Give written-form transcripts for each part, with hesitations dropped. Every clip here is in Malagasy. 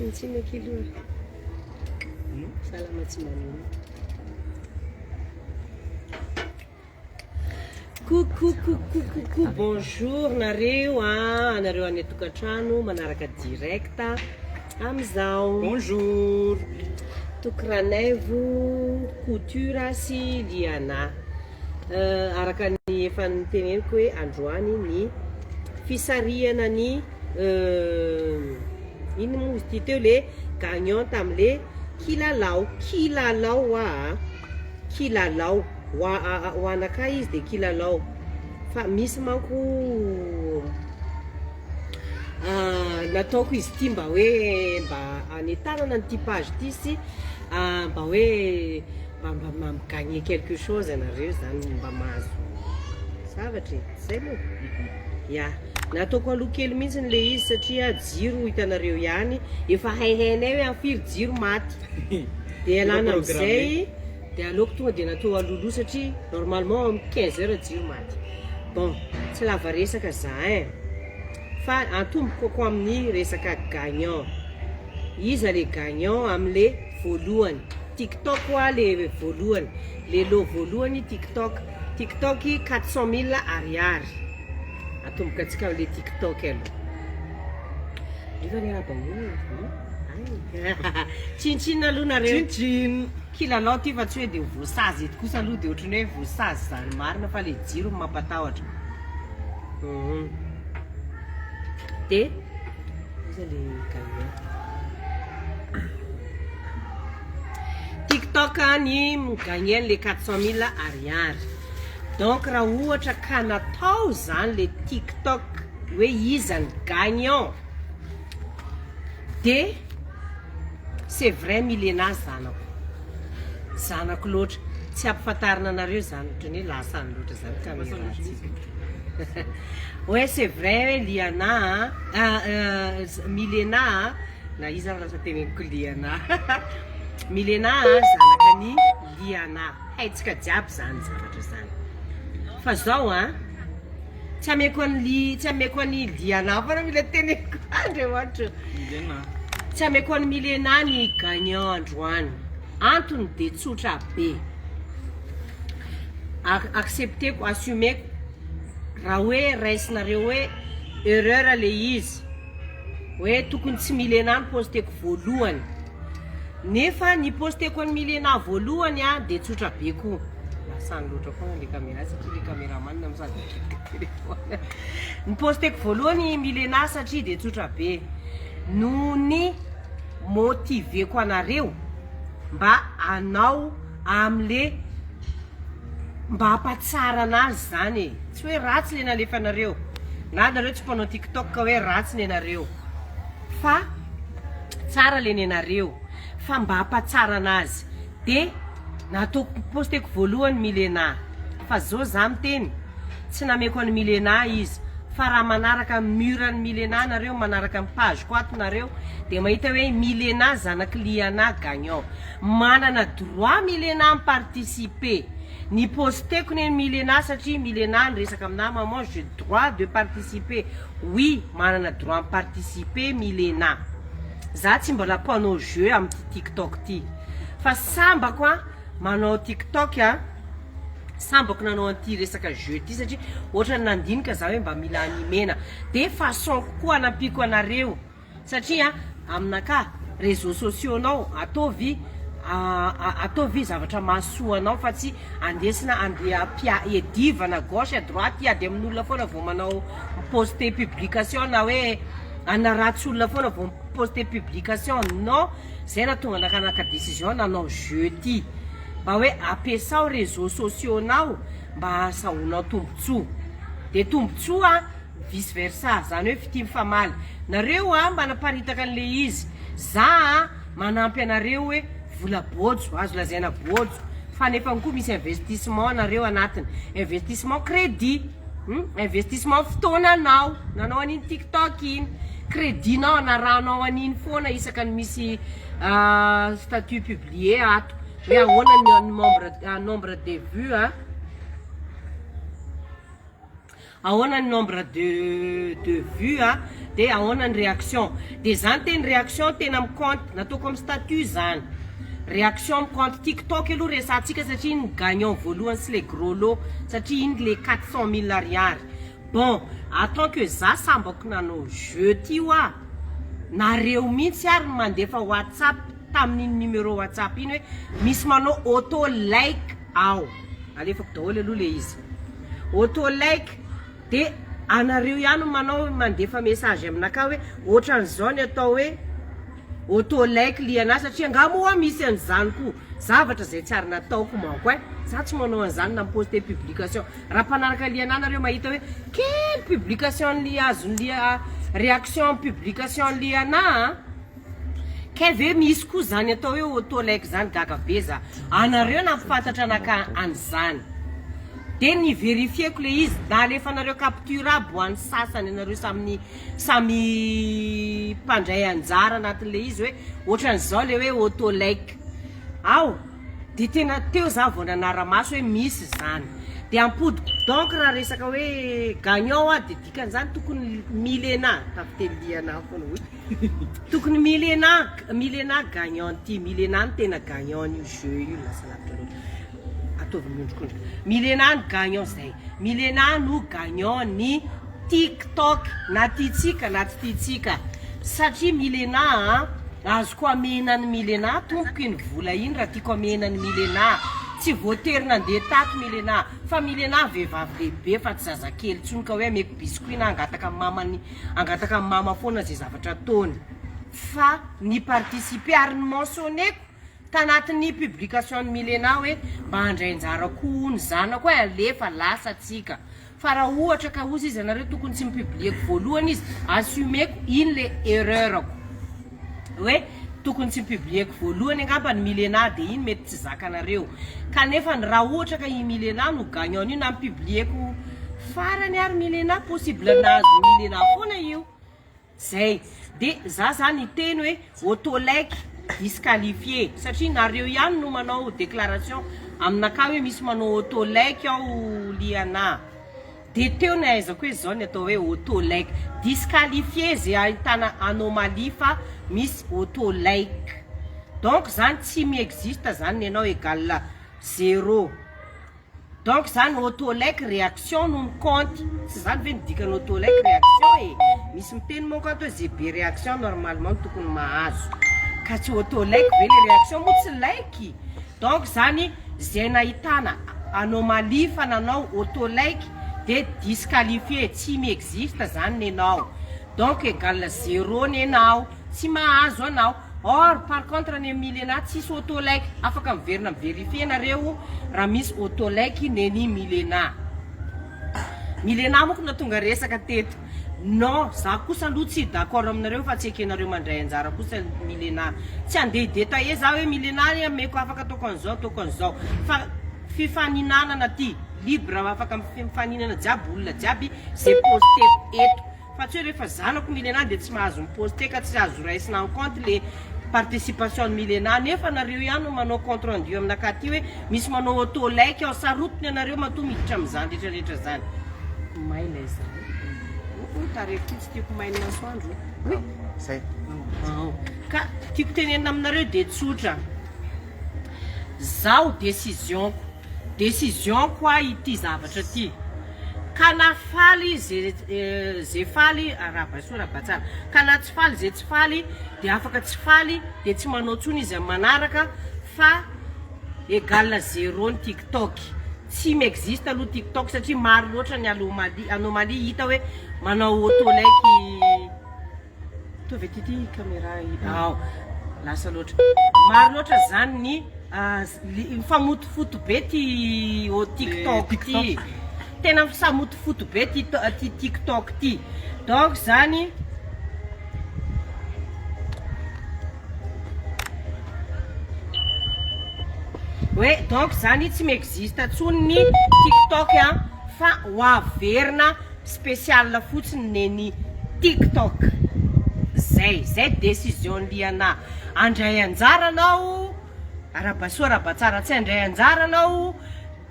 Tsinontsinona akia aloha. Salama tsy manino. Coucou coucou coucou bonjour nareo a anareo any an-tokantrano manaraka direct amizao. Bonjour. Toky Ranaivo Couture sy Liana. Araka ny efa noteneniko hoe androany ny fisarihana ny inona moa izy ity teo le gagnant tamle kilalao, kilalao hoa a, kilalao ho ho anakahy izy de kilalao fa misy manko nataoko izy ity mba hoe mba hanentanana an'ity page ity sy mba hoe Mba mba mba mi-gagner quelque chose ianareo zany mba mahazo zavatra e, zay moa? Ya, nataoko aloha kely mihitsy le izy satria jiro hitanareo ihany, efa haihainay hoe amin'ny firy jiro maty, de ialana amin'izay de aleoko tonga de natao alohaloha satria normalement amin'ny 15 heures jiro maty. Bon, tsy lava resaka za ein, fa antombokako amin'ny resaka gagnant, iza le gagnant amin'le voalohany? Tiktok hoa le voalohany, le lot voalohany tiktok, tiktok 400 mille ariary, atomboka antsika amle tiktok aloha, Efa niarahaba olona ay Tsin tsin aloha nareo, Tsin tsin. Kilalao ty fa tsy hoe de voasazy eto kosa aloha de ohatran'ny hoe voasazy zany marina fa le jiro no mampatahotra hum de Iza le gagnant? Tiktok ny mi-gagner an'le 400 mille ariary. Donc raha ohatra ka natao zany le tiktok hoe iza ny gagnant de c'est vrai Milena zanako. Zanako loatra. Tsy ampifantarina anareo zany ohatran'ny hoe lasa any loatra zany caméra tsika. Ouais c'est vrai hoe Liana a, Milena a, na iza ary lasa teneniko Liana, Milena a zanaka ny Liana, haintsika jiaby zany zavatra zany, fa zao an, tsy ameko an'i Li, tsy ameko an'i Liana foana mila teneniko Andriamanitra ô, Milena. tsy ameko an'i Milena ny gagnant androany, antony de tsotra be, accepteko, assumeko, Raha hoe raisinareo hoe erreur le izy, hoe tokony tsy Milena no posteko voalohany, nefa ny posteko an'i Milena voalohany a de tsotra be koa, lasa any loatra foana le camera satria le cameraman no sady mikitika téléphone, ny posteko voalohany Milena satria de tsotra be, noho ny motiveko anareo mba hanao amle Mba hampatsarana azy zany e! Tsy hoe ratsy le nalefanareo, na nareo tsy mpanao tiktok ka hoe ratsy nenareo, fa tsara le nenareo, fa mba hampatsarana azy de nataoko posteko voalohany Milena, fa zao za miteny tsy nameko an'i Milena izy, fa raha manaraka mur an'i Milena nareo, manaraka ny page ko ato nareo de mahita hoe Milena zanak'i Liana gagnant. Manana droit Milena mi-participer. Ny posteko ne Milena satria Milena niresaka aminah maman je droit de participer. Oui manana droit mi-participer Milena. Za tsy mbola mpanao jeu amin'ity tiktok ty. Fa sambako an manao tiktok an, sambako nanao an'ity resaka jeu ty satria ohatran'ny nandinika za hoe mba mila animena. De façon-ko koa anampiako anareo. Satria aminakahy réseaux sociaux nao ataovy ataovy zavatra mahasoa anao fa tsy andesina andeha ampia iadivana gauche à droite hiady amin'olona foana vao manao mi-poster publication na hoe hanaratsy olona foana vao mi-poster publication non zay nahatonga anakahy naka décision nanao jeu ty mba hoe ampiasao réseaux sociaux nao mba ahazahoanao tombotsoa de tombotsoa Vice versa, zany hoe fitia mifamaly. Nareo a manaparitaka an'le izy, za a manampy anareo hoe vola bôjo, azo lazaina bôjo, fa nefany koa misy investissement nareo anatiny, investissement crédit, hum, investissement fotoananao, nanao an'iny tiktok iny, crédit nao anarahanao an'iny foana isaka ny misy statut publié ato, hoe ahoana ny nombre nombre de vues a. Ahoana ny nombre de de vues a, de ahoana ny réaction, de zany teny réaction tena mi compte, nataoko am statut zany, réaction mi compte, tiktok aloha resahantsika satria iny ny gagnant voalohany sy le gros lot satria iny le 400 mille ariary, bon en tant que za sambako nanao jeu ty hoa, nareo mintsy ary no mandefa whatsapp tamin'iny numéro whatsapp iny hoe misy manao auto like ao, alefako daholo aloha le izy. Auto like de anareo ihany no manao mandefa message aminakahy hoe otran'izao ny atao hoe auto like liana satria angaha moa misy an'izany koa zavatra izay tsy ary nataoko manko eh za tsy manao an'izany na mi-poster publication raha mpanaraka liana nareo mahita hoe kely publication ny azon'ny lia réaction publication liana a Kay ve misy koa zany atao hoe auto like zany gaga be za anareo nampifantatra anaka an'izany de ni verifieko le izy nalefanareo capture aby ho an'ny sasany anareo samy samy mpandray anjara anatin'le izy hoe ohatran'izao le hoe auto like ao de tena teo za vao nanara-maso hoe misy zany de ampodiko donc raha resaka hoe gagnant aho de dikan'izany tokony Milena tafiteliana foana hoe Tokony Milena, Milena gagnant ty, Milena no tena gagnant an'io jeu io, lasa lavitra loatra. Ataovy miondrikondrika. Milena no gagnant zay. Milena no gagnant ny TikTok na tiantsika na tsy tiantsika. Satria Milena a, azoko amena an'i Milena tompoko iny vola iny raha tiako amena an'i Milena. Tsy voatery nandeha tato Milena, fa Milena vehivavy lehibe fa tsy zazakely intsony ka hoe ameko biscuit na hangataka amin'ny mamany Angataka amin'ny mama foana ze zavatra ataony. Fa ni participer ary ni mentionner-ko tanatin'ny publication-n'i Milena hoe mba handray anjara koa hono zanako e, alefa lasa tsika. Fa raha ohatra ka ozy izy anareo tokony tsy mi-publier-ko voalohany izy, assumer-ko iny le erreur-ko. Hoe tokony tsy mi-publier-ko voalohany angamba ny Milena de iny mety tsy zakanareo. Kanefa ny raha ohatra ka i Milena no gagnant an'io na mi-publier-ko farany ary Milena, possible nahazo Milena foana io. Zay. De za zany hiteny hoe auto like disqualifié satria nareo ihany no manao déclaration aminakahy hoe misy manao auto like ao Liana. De teo ny ahaizako hoe zao ny atao hoe auto like. Disqualifié ze ahitana anomalie fa misy auto like. Donc zany tsy mi existe zany ny anao egal zéro. Donc zany auto like réaction no mi compte. Tsy zany ve ny dikany auto like réaction e? Misy miteny manko ato hoe ze be réaction normalement no tokony mahazo. Ka tsy auto like ve le réaction moa tsy like? Donc zany zay nahitana anomalie fa nanao auto like de disqualifié tsy mi existe zany nenao donc egal zéro nenao tsy mahazo anao or par contre any am Milena tsisy auto like afaka miverina mi verifier nareo raha misy auto like neny Milena. Milena moko natonga resaka teto. Non, za kosa aloha tsy d'accord aminareo fa tsy ekenareo mandray anjara kosa Milena. Tsy andeha hi detailler za hoe Milena anie ameko afaka ataoko an'izao ataoko an'izao. Fa fifaninanana ty, libre afaka mifaninana jiaby olona jiaby ze poster eto. Fa tsy hoe rehefa zanako Milena dia tsy mahazo mi poster ka tsy azo raisina en compte le participation an'i Milena nefa nareo ihany no manao compte rendu aminakahy aty hoe misy manao auto like ao sarotiny anareo matoa miditra amin'izany rehetra rehetra zany. May ilay zany. Oh, tarehiko ty tsy tiako main'ny masoandro. Oui. Zay. Ao. Ka tiako tenenina aminareo dia tsotra. Zaho décision-ko. Décision-ko ahy ity zavatra ity. Ka na faly ze ze faly, arahaba soa arahaba tsara. Ka na tsy faly ze tsy faly dia afaka tsy faly dia tsy manao tsony izy amin'ny manaraka fa égal zéro ny tiktok. Tsy mi-existe aloha tiktok satria maro loatra ny anomalie anomalie hita hoe manao auto like. Mitovy aty ity caméra ao. Lasa loatra. Maro loatra zany ny mifamotofoto be ty au TikTok ty. Tena misamotofoto be ty ty TikTok ty. Donc zany hoe donc zany tsy mi-existe tsony ny TikTok an fa ho averina Special fotsiny neny tiktok zay zay decision liana andray anjara anao arabasoa arabatsara tsy andray anjara anao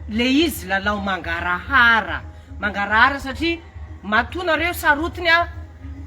le izy lalao mangarahara. Mangarahara satria matoa nareo sarotiny a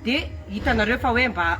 de hitanareo fa hoe mba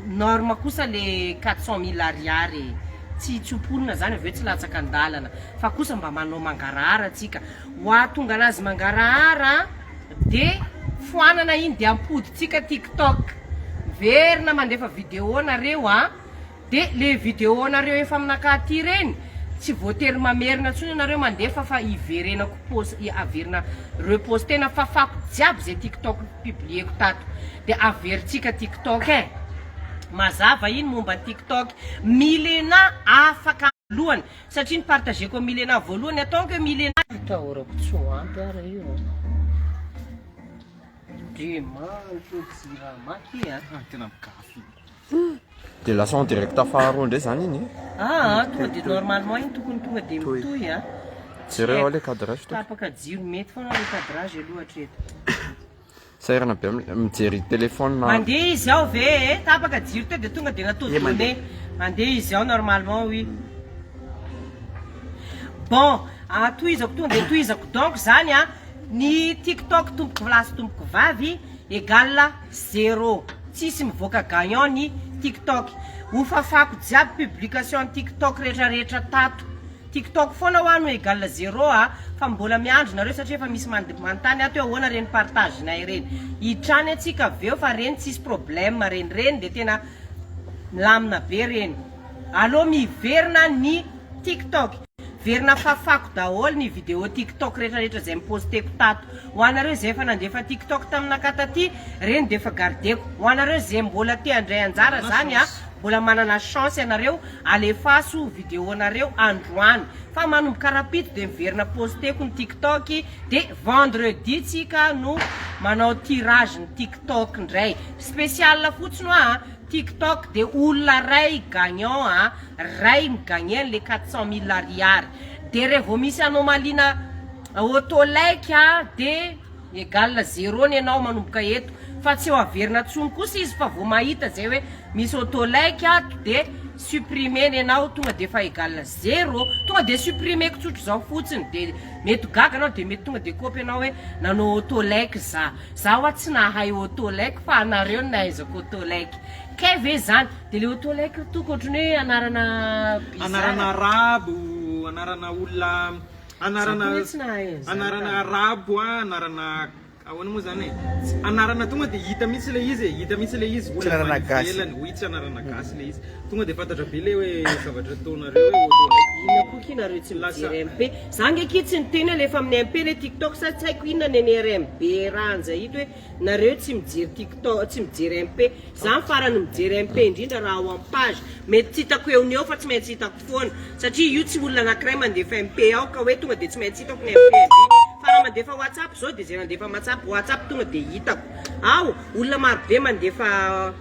norme kosa le 400 mille ariary e! Tsy tsoponina zany avy eo tsy latsaka andalana fa kosa mba manao mangarahara tsika. Ho ahatonga anazy mangarahara de foanana iny de ampodintsika tiktok. Miverina mandefa video nareo a! De le video nareo efa aminakahy aty reny tsy voatery mamerina tsony ianareo mandefa fa iverenako post averina repostena fafako jiaby ze tiktok publieko tato de averintsika tiktok eh! Mazava iny momba ny tiktok Milena afaka lohany satria ny partageko am Milena voalohany ataoko hoe Milena Atahorako tsy ho ampy ara io an. Andriamanitra ô jirama akia a. Ah, tena migafy. Dia lasa en direct faharoa indray zany iny e? Ah, tonga dia normalement iny tokony tonga dia mitohy a. Jereo ao le cadrage tompoko. Tapaka jiro mety foana le cadrage aloha hatreto. Sahirana be mijery téléphone. Mandeha izy ao ve e? Tapaka jiro teo dia tonga dia natao donné. Mandeha izy ao normalement oui. Bon, tohizako tonga dia tohizako donc zany a, ny tiktok tompoko lahy sy tompoko vavy égale zéro. Tsisy mivoaka gagnant ny tiktok. Ho fafako jiaby publication tiktok rehetra rehetra tato. Tiktok foana hoa no egal zéro a! Fa mbola miandry nareo satria efa misy manontany ato hoe ahoana reny partage nay reny. Hiditra any antsika avy eo fa reny tsisy problème reny. Reny de tena milamina be reny. Aleo miverina ny tiktok. Verina fafako daholo ny video tiktok rehetra rehetra izay niposteko tato. Ho anareo izay efa nandefa tiktok taminakahy taty, reny dia efa gardeko. Ho anareo izay mbola te handray anjara zany a, mbola manana chance ianareo, alefaso video nareo androany. Fa manomboka rapito dia miverina posteko ny tiktok, dia vendredi tsika no manao tirage ny tiktok ndray. Spécial fotsiny hoa a. Tiktok de olona ray gagnant a, ray mi gagner anle 400 mille ariary, de revo misy anomalie na auto like a de egal zero ny anao manomboka eto fa tsy eo averina tsony kosa izy fa vo mahita zay hoe misy auto like ato de supprimer ny anao tonga de efa egal zero tonga de supprimer ko tsotra zao fotsiny de mety gaga anao de mety tonga de kopy anao hoe nanao auto like za. Za hoa tsy nahay auto like fa anareo no nahaizako auto like. Kay ve zany? De le auto like ry toky ohatran'ny hoe anarana bizarre. Anarana arabo, anarana olona, anarana Za koa anie tsy nahay an'izany anarana ka. arabo a, anarana ahoana moa zany e? Anarana tonga de hita mihitsy le izy e, hita mihitsy le izy, Tsy olona avy anarana any gasy. ivelany, oui tsy anarana gasy le izy. Tonga de fantatra be le hoe zavatra ataonareo hoe auto like. Inona koa ki nareo tsy Lasa. mijery MP? Za nge ki tsy niteny hoe alefa amin'ny MP le tiktok sa tsy haiko inona ny an'i RMB Ranja ito hoe nareo tsy mijery tiktok tsy mijery MP. Za ny farany mijery MP indrindra raha ao am page. Mety tsy hitako eo no eo fa tsy maintsy hitako foana. Satria io tsy olona anakiray mandefa MP ao ka hoe tonga de tsy maintsy hitako ny MP indrindra. Fa raha mandefa whatsapp zao de zay nandefa whatsapp whatsapp tonga de hitako. Ao olona marobe mandefa.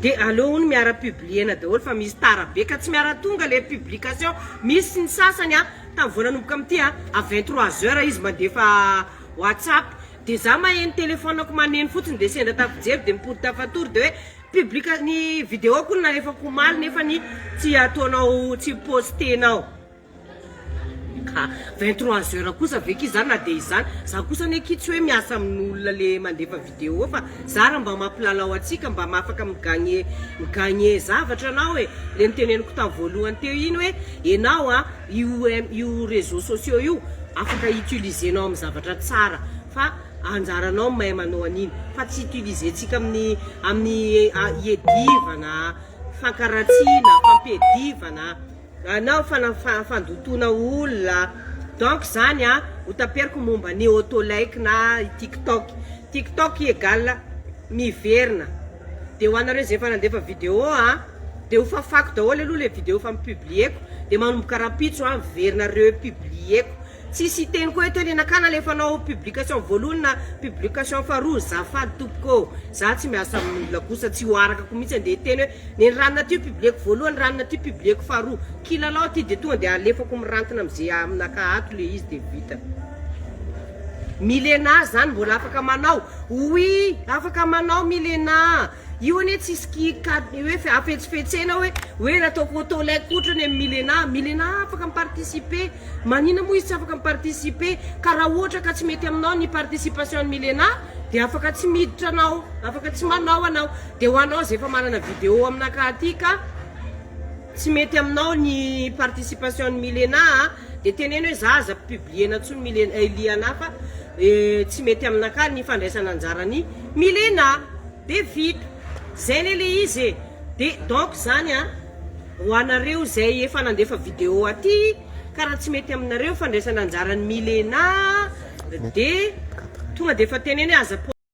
De aleo hono miara publiena daholo fa misy tara be ka tsy miara tonga le publication, misy ny sasany a tam vao nanomboka amty a à 23 heures izy mandefa whatsapp de za maheno telephone ko maneno fotsiny de sendra tafijery de mipody tafatory de hoe publica ny video ko nalefako omaly nefany tsy ataonao tsy postenao. Ka 23 heures kosa ve ki zany na dia izany, za kosa anie ki tsy hoe miasa amin'olona le mandefa vidéo fa za raha mba mampilalao antsika mba afaka mi gagner mi gagner zavatra anao e, le noteneniko tam voalohany teo iny hoe enao a io io réseaux sociaux io afaka utiliser-nao amin'ny zavatra tsara fa anjaranao mahay manao an'iny fa tsy utiliser-tsika amin'ny amin'ny iedivana, fankaratsiana, fampiedivana. Anao fandotoana olona donc zany a ho taperiko momba ny auto like na tiktok tiktok egal miverina de ho anareo zay efa nandefa video a de ho fafako daholo aloha le video efa mi-publieko de manomboka rapitso a miverina republieko Tsisy hiteny koa eto hoe nenakah nalefanao publication voalohany na publication faharoa, zafady tompoko ô, za tsy miasa amin'olona kosa tsy ho arakako mihitsy andeha hiteny hoe neny ranona ty publieko voalohany ranona ty publieko faharoa, kilalao ty de tonga de alefako mirantina amze aminakah ato le izy de vita. Milena zany mbola afaka manao? Oui afaka manao Milena. Io anie tsisy ki ka hoe hafetsifetsena hoe hoe nataoko auto like otrany am Milena, Milena afaka mi participer, manina moa izy tsy afaka mi participer, ka raha ohatra ka tsy mety aminao ny participation an'i Milena de afaka tsy miditra anao, afaka tsy manao anao, de ho anao zay efa manana video aminakahy aty ka tsy mety aminao ny participation an'i Milena a, de teneno hoe za aza publier-na tsony Milena, Liana fa tsy mety aminakahy ny fandraisana anjaran'i Milena. De vita. Zay ne le izy e! De donc zany an, ho anareo zay efa nandefa video aty, ka raha tsy mety aminareo fandraisana anjaran'i Milena de tonga de efa teneno hoe aza.